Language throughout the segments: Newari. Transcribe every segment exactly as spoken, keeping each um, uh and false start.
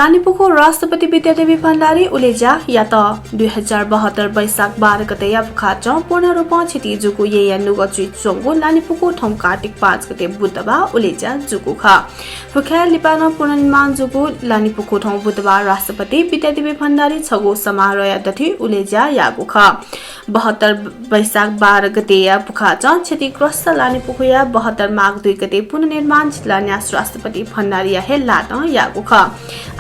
लानिपुखु राष्ट्रपति विद्यादेवी भण्डारी उलेज्या यात। दुई हजार बहत्तर वैशाख बाह्र गतेया भुखाचं पूर्ण रूपं क्षति जूगु येँया नुगः जुइच्वंगु लानिपुखु थौं कार्तिक पाँच गते बुधबार उलेज्या जूगु खः। भुखाय् लिपा नं पुनर्निर्माण जूगु लानिपुखु थौं बुधबार राष्ट्रपति विद्यादेवी भण्डारी छगू समारोहया दथुइ उलेज्या याःगु खः। बहत्तर वैशाख बाह्र गतेया भुखाचं क्षतिग्रस्त लानिपुखुया बहत्तर माघ दुई गते पुनर्निर्माण शिलान्यास राष्ट्रपति भण्डारीया हे ल्हातं याःगु खः।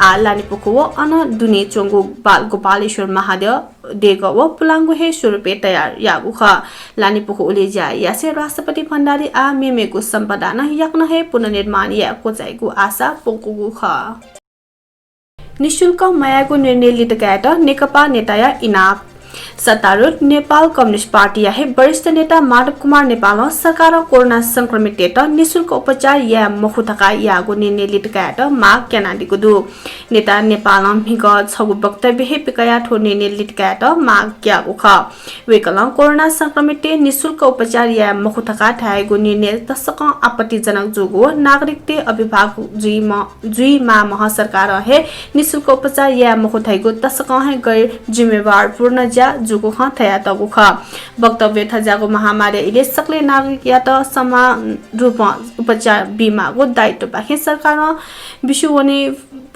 आः लानिपुखु व अन दुने च्वंगु बाल गोपालेश्वर महाद्यः देगः व पुलांगु हे स्वरूपय् तयार याःगु खः। लानिपुखु उलेज्या यासें राष्ट्रपति भण्डारी आः मेमेगु सम्पदा नं याकनं हे पुनर्निर्माण याये क्वचाइगु आशा प्वंकूगु खः। निशुल्क म्वायेगु निर्णय लित कायेत नेकपा नेताया इनाप। सत्तारूढ नेपाल कम्युनिस्ट पार्टीया हे वरिष्ठ नेता माधव कुमार नेपालं सरकारं कोरोना संक्रमिततय्त निशुल्क उपचार याये मखु धकाः याःगु निर्णय लित कायेत माग क्यनादीगु दु। नेता नेपालं म्हिगः छगू वक्तव्य हे पिकयाः थ्व निर्णय लित कायेत माग क्याःगु खः। वय्कलं कोरोना संक्रमिततय् निशुल्क उपचार याये मखु धकाः धायेगु निर्णय तसकं आपत्तिजनक जूगु व नागरिकतय् अभिभावक जुइम-, जुइमाःम्ह सरकारं हे निशुल्क उपचार याये मखु धइगु तसकं हे गैर जिम्मेवारपूर्ण ज्या जूगु खँ धयातःगु खः। वक्तव्यय् थज्याःगु महामारीया इलय् सकलें नागरिकयात समान रूपं उपचार बीमाःगु दायित्वपाखें सरकारं बिस्युं वने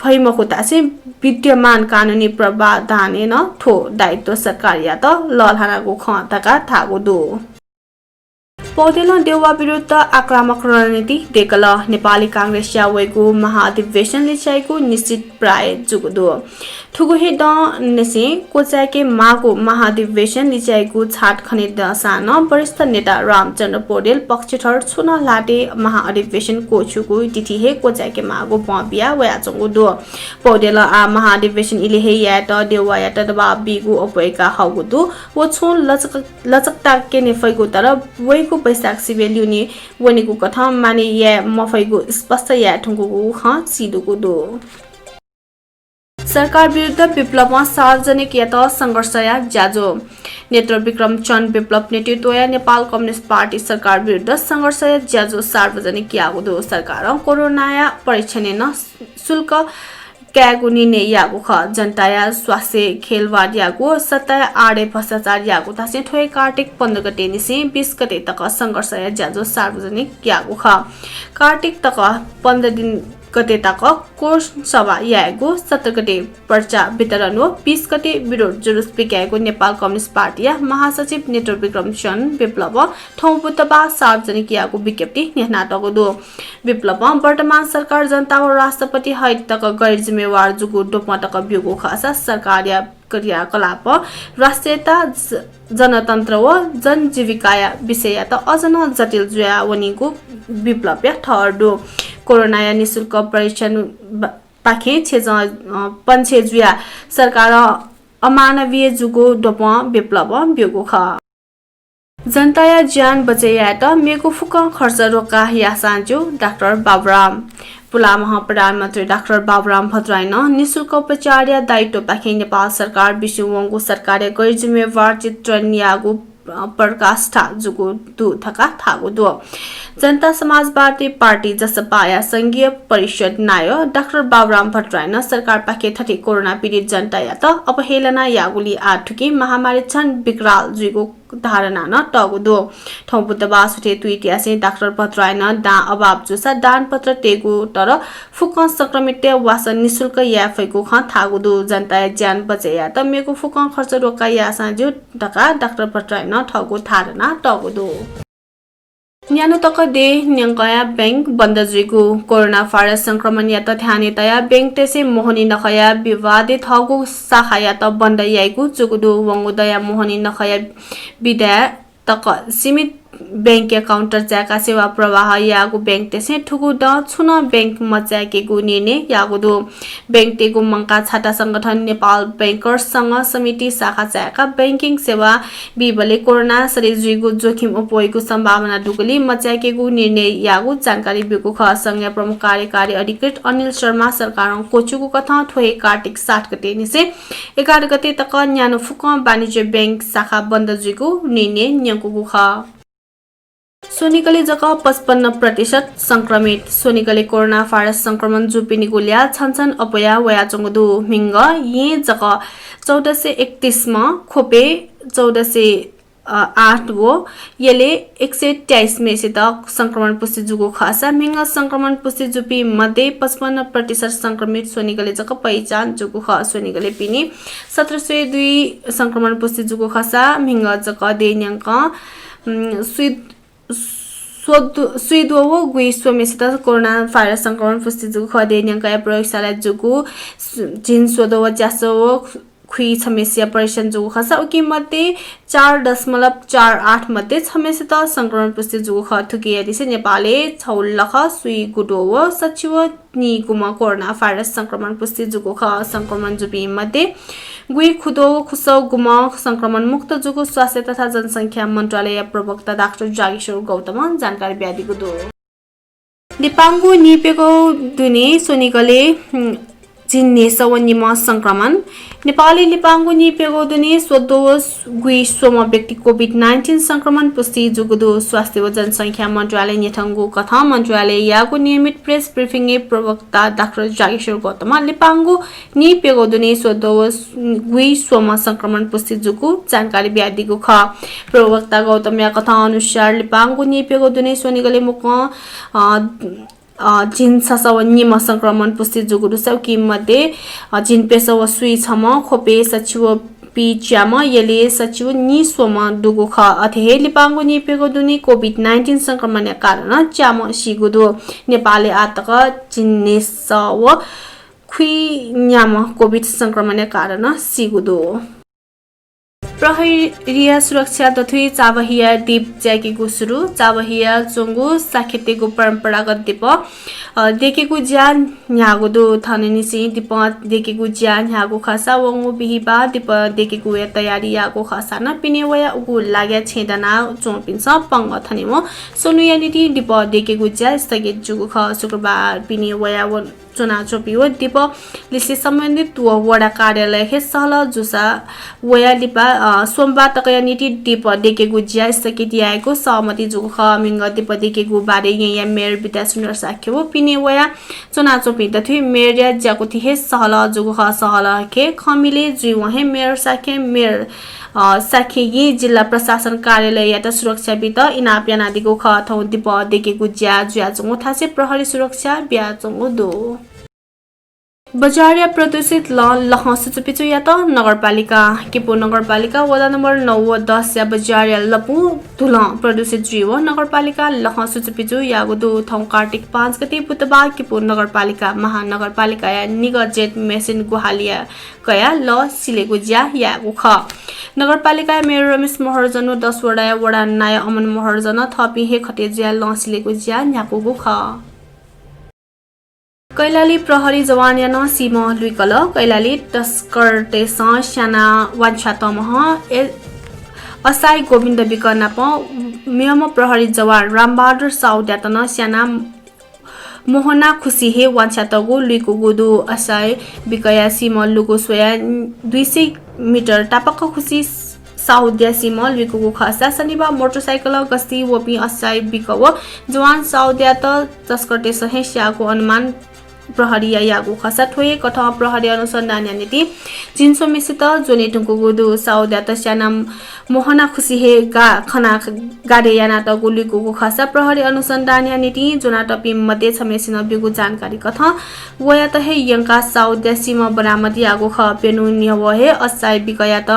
फइ मखु धासें विद्यमान कानूनी प्रावधानय् नं थ्व दायित्व सरकारयात लःल्हानागु खः धकाः धाःगु दु। पौडेलं देउवा विरुद्ध आक्रामक रणनीति दय्कल। नेपाली कांग्रेसया वइगु महाधिवेशन लिच्वयेगु निश्चित प्राय जूगु दु। थुगु हे दँनिसें क्वचायेके माःगु महाधिवेशन लिच्वयेगु छाँट खनेदःसां नं वरिष्ठ नेता रामचन्द्र पौडेल पक्षधर छुं नं ल्हातय् महाधिवेशन क्वछुगु तिथि हे क्वचायेके माःगु बँ बिया वयाच्वंगु दु। पौडेलं आः महाधिवेशन इलय् हे यायेत देउवायात दबाब बीगु अप्वय्का हःगु दु। व छुं लचक-, लचकता क्यने फइगु तर वइगु वैशाख सिबें ल्यूने वनेगु कथं माने याये मफइगु स्पष्ट याये धुंकूगु खँ सीदुगु दु। सरकार विरुद्ध विप्लवं सार्वजनिक यात संघर्षया ज्याझ्वः। नेत्र विक्रम चन्द विप्लव नेतृत्वया नेपाल कम्युनिस्ट पार्टी सरकार विरुद्ध संघर्षया ज्याझ्वः सार्वजनिक याःगु दु। सरकारं कोरोनाया परीक्षणय् नं शुल्क कायेगु निर्णय याःगु खः। जनताया स्वास्थ्यय् खेलवाड याःगु, सत्ताया आडय् भ्रष्टाचार याःगु धासें थ्व हे कार्तिक पन्ध्र गते निसें बीस गते तक संघर्षया ज्याझ्वः सार्वजनिक याःगु खः। कार्तिक तक पन्ध्र दिन गते तक कोण सभा यायेगु, सत्र गते पर्चा वितरण व बीस गते विरोध जुलुस पिकायेगु नेपाल कम्युनिस्ट पार्टीया महासचिव नेत्र विक्रम चन्द विप्लवं थौं बुधबार सार्वजनिक याःगु विज्ञप्ति न्ह्यथनातःगु दु। विप्लवं वर्तमान सरकार जनता व राष्ट्रपति हय् तक गैर जिम्मेवार जूगु द्वपं तक ब्यूगु खःसा सरकारया क्रियाकलापं राष्ट्रियता, ज-, जनतन्त्र व जनजीविकाया विषययात अझ नं जटिल जुयावनीगु विप्लवया ठहर दु। कोरोनाया निशुल्क परीक्षण ब-, पाखें छेँजं, अ, पन्छें जुयाः सरकारं अमानवीय जूगु द्वपं विप्लवं ब्यूगु खः। जनताया ज्यान बचय् यायेत मेगु फुक्कं खर्च रोका याःसां ज्यू, डाक्टर बाबुराम। पुलांम्ह प्रधानमन्त्री डाक्टर बाबुराम भट्टराईनं निशुल्क उपचारया दायित्वपाखें नेपाल सरकार बिस्युं वंगु सरकारया गैरजिम्मेवार चित्रण याःगु, अ, पराकाष्ठा जूगु दु धकाः धाःगु दु। जनता समाजवादी पार्टी जसपाया संघीय परिषद नायः डाक्टर बाबुराम भट्टराईनं सरकारपाखें थथे कोरोना पीडित जनतायात अवहेलना याःगुलिं आः थुकी महामारी झन विकराल जुइगु धारणा नं तःगु दु। थौं बुधबार सुथय् tweet यासें डाक्टर भट्टराईनं दां अभाव जूसा दानपत्र तयेगु तर फुक्कं संक्रमिततय् वासः निशुल्क याये फइगु खँ धाःगु दु। जनताया ज्यान बचय् यायेत मेगु फुक्कं खर्च रोका याःसां ज्यू धकाः डाक्टर भट्टराईनं थःगु धारणा तःगु दु। न्यान्हु तक देय् न्यंकया बैंक बन्द जुइगु। कोरोना भाइरस संक्रमणयात ध्यानय् तयाः बैंकतय्सं मोहनी नखःया विवादित हःगु शाखायात बन्द याइगु जूगु दु। वंगु दँया मोहनी नखःया बिदाय् तक सीमित बैंकया काउन्टर चाय्काः सेवा प्रवाह याःगु बैंकतय्सं थुगु दँ छुं नं बैंक मचाय्केगु निर्णय याःगु दु। बैंकतय्गु मंकाः छाता संगठन नेपाल बैंकर्स संघ समिति शाखा चाय्काः बैंकिङ सेवा बीबलय् कोरोना सरी जुइगु जोखिम अप्वइगु सम्भावना दुगुलिं मचाय्केगु निर्णय याःगु जानकारी ब्यूगु खः। संघया प्रमुख कार्यकारी अधिकृत अनिल शर्मा सरकारं क्वछुगु कथं थ्व हे कार्तिक सात गते निसें एघार गते तक न्यान्हु फुक्कं वाणिज्य बैंक शाखा बन्द जुइगु निर्णय न्यंकूगु खः। स्वनिगले जक पचपन्न प्रतिशत संक्रमित। स्वनिगले कोरोना भाइरस संक्रमण जूपिनिगु ल्याः छन्छन अप्वया वयाच्वंगु दु। म्हिगः येँ जक चौध सय एकतीस म्ह, ख्वपय् चौध सय आठ व यलय् एक सय तेइस मेसित संक्रमण पुष्टि जूगु खःसा म्हिगः संक्रमण पुष्टि जूपिं मध्ये पचपन्न प्रतिशत संक्रमित स्वनिगले जक पहिचान जूगु खः। स्वनिगले पिने सत्र सय दुई संक्रमण पुष्टि जूगु खःसा म्हिगः जक देय्‌न्यंक, उम्, स्वी स्वद्वः, स्वीद्वः व गुइस्वम्हेसित कोरोना भाइरस संक्रमण पुष्टि जूगु खः। देय्‌न्यंकया प्रयोगशालाय् जूगु सु-, झिंस्वद्वः व च्यासः व खुइछम्हेसिया परीक्षण जूगु खःसा उकी मध्ये चार दशमलव चार आठ मध्ये छम्हेसित संक्रमण पुष्टि जूगु खः। थुकिया लिसे नेपालय् छगू लख स्वीगुद्वः व सच्छि व नीगुम्ह कोरोना भाइरस संक्रमण पुष्टि जूगु खः। संक्रमण जूपिं मध्ये गुइखुद्वः व खुसःगुम्ह संक्रमण मुक्त जूगु स्वास्थ्य तथा जनसंख्या मन्त्रालय प्रवक्ता डाक्टर जागेश्वर गौतमं जानकारी बियादीगु दु। लिपांगु नीप्यघौ दुने स्वनिगले, उम्, झिंन्हय्‌सः व निम्ह संक्रमण। नेपालय् लिपांगु नीप्यघौ दुने स्वद्वः व गुइस्वम्ह व्यक्ति कोभिड नाइन्टिन संक्रमण पुष्टि जूगु दु। स्वास्थ्य व जनसंख्या मन्त्रालयं न्ह्यथंगु कथं मन्त्रालयं याःगु नियमित प्रेस ब्रिफिङय् प्रवक्ता डाक्टर जागेश्वर गौतमं लिपांगु नीप्यघौ दुने स्वद्वः व गुइस्वम्ह संक्रमण पुष्टि जूगु जानकारी बियादीगु खः। प्रवक्ता गौतमया कथं अनुसार लिपांगु नीप्यघौ दुने स्वनिगले मुक्कं, अ, अ, झिंछसः व निम्ह संक्रमण पुष्टि जूगु दुसा उकी मध्ये, अ, झिंप्यसः व स्वीछम्ह, ख्वपय् सच्छि व पीच्याम्ह, यलय् सच्छि व नीस्वम्ह दुगु खः। अथे हे लिपांगु नीप्यघौ दुने कोभिड नाइन्टिन संक्रमणया कारणं च्याम्ह सीगु दु। नेपालय् आःतक झिंन्हय्‌सः व खुइन्याम्ह कोभिड संक्रमणया कारणं सीगु दु। प्रहरीया सुरक्षा दथुइ चाबहिया दीप ज्याकेगु सुरु। चाबहिया च्वंगु साखेतेगु परम्परागत दीप, अ, देकेगु ज्या न्ह्याःगु दु। थनंनिसें दीप देकेगु ज्या न्ह्याःगु खःसा वंगु बिहिबाः दीप देकेगु तयारी याःगु खःसा नं पिने वयाः उगु लागाय् छेँ दनाच्वंपिन्सं पंगः थनेवं स्वन्हुया निंतिं दीप देकेगु ज्या स्थगित जूगु खः। शुक्रबार पिने वयाः व च्वनाच्वंपिं व दीप लिसे सम्बन्धित व वडा कार्यालय हे सहलह जूसा वयाः लिपा, अ, सोमबार तकया निंतिं दीप देकेगु ज्या स्थगित यायेगु सहमति जूगु खः। म्हिगः दीप देकेगु बारे येँया मेयर विद्यासुन्दर शाक्य व पिने वयाः च्वनाच्वंपिं दथुइ मेयरया ज्याकुथि हे सहलह जूगु खः। सहलहय् खँ मिले जुइवं हे मेयर शाक्यं, मेयर, अ, शाक्यं येँ जिल्ला प्रशासन कार्यालययात सुरक्षा बीत इनाप यानादीगु खः। थौं दीप देकेगु ज्या जुयाच्वंगु थासय् प्रहरी सुरक्षा बियाच्वंगु दु। बजारया प्रदूषित लँ लखं सुचुपिचु यात नगरपालिकां। किपू नगरपालिका वडा नम्बर नौ व दसया बजारया लँपु धुलं प्रदूषित जुइवं नगरपालिकां लखं सुचुपिचु याःगु दु। थौं कार्तिक पाँच गते बुधबार किपू नगरपालिका महानगरपालिकाया निगः जेट मेसिन ग्वाहालिया कयाः लँ सिलेगु ज्या याःगु खः। नगरपालिकाया मेयर रमेश महर्जन व दस वडाया वडा नायः अमन महर्जन थःपिं हे खटे जुयाः लँ सिलेगु ज्या न्ह्याकूगु खः। कैलाली प्रहरी जवानया नं सीम्ह लुइकल। कैलाली तस्करतय्सं स्यानाः वांछ्वयातःम्ह ए-, असाई गोविन्द बिक नाप मेम्ह प्रहरी जवान रामबहादुर साउद्यात नं स्यानाः मोहना खुसी हे वांछ्वयातःगु लुइकूगु दु। असाई बिकया सीम्ह लुगु स्वयाः दुई सय मिटर तापाक खुसी साउद्या सीम्ह लुइकूगु खःसा शनिबार मोटरसाइकलं गस्ती वःपिं असाई बिक व जवान साउद्यात तस्करतय्सं हे स्याःगु अनुमान प्रहरीया याःगु खःसा थ्व हे कथं प्रहरी अनुसन्धानया निंतिं झिंस्वम्हेसित ज्वने धुंकूगु दु। साउद्यात स्यानाः मोहना खुसी हे गा-, खनाः गाडे यानातःगु लुइकूगु खःसा प्रहरी अनुसन्धानया निंतिं ज्वनातःपिं मध्ये छम्हेसिनं ब्यूगु जानकारी कथं वयात हे यंकाः साउद्या सीम्ह बरामद याःगु खः। प्यन्हु न्ह्यवः हे असाई बिकयात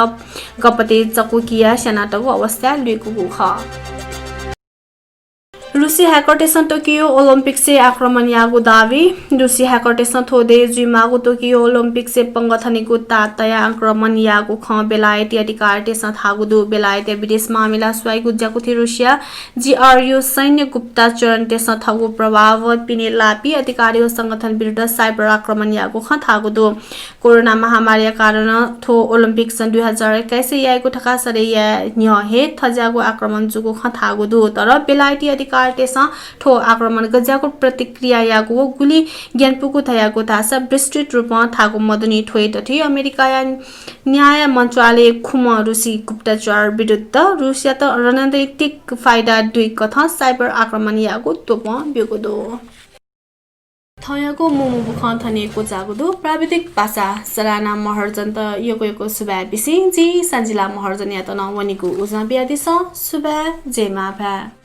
गपतय् चकु कियाः स्यानातःगु अवस्थाय् लुइकूगु खः। रुसी ह्याकरतय्सं टोकियो ओलम्पिक्सय् आक्रमण याःगु दावी। रुसी ह्याकरतय्सं थ्व दँय् जुइमाःगु टोकियो ओलम्पिक्सय् पंगः थनेगु ताः तयाः आक्रमण याःगु खँ बेलायती अधिकारीतय्सं धाःगु दु। बेलायतया विदेश मामिला स्वाइगु ज्याकुथि रुसिया जीआरयू सैन्य गुप्तचरतय्सं थःगु प्रभाव पिने लाःपिं अधिकारी व संगठन विरुद्ध साइबर आक्रमण याःगु खँ धाःगु दु। कोरोना महामारीया कारणं थ्व ओलम्पिक्स सन् दुई हजार एक्काइसय् याइगु थकासरी याये न्ह्यः हे थज्याःगु आक्रमण जूगु खँ धाःगु दु। तर बेलायती अधिकारी पार्टीसं थ्व आक्रमण गज्याःगु प्रतिक्रिया याःगु व गुलि ग्यानापुगु धयागु धाःसा विस्तृत रूपं धाःगु मदुनि। थ्वयात थी अमेरिकाया न्याय मन्त्रालय खुम्ह रुसी गुप्तचर विरुद्ध रुसयात रणनीतिक फाइदा दुइकथं cyber आक्रमण याःगु त्वपुं ब्यूगु दु। थौंयागु मू मू बुखँ थन हे क्वचाःगु दु। प्राविधिक पासा सराना महर्जनयात यक्व यक्व सुभाय् बिसें जि सञ्जिला महर्जनयात नं वनेगु उजं बियादिसँ। सुभाय्, जय मांभाय्।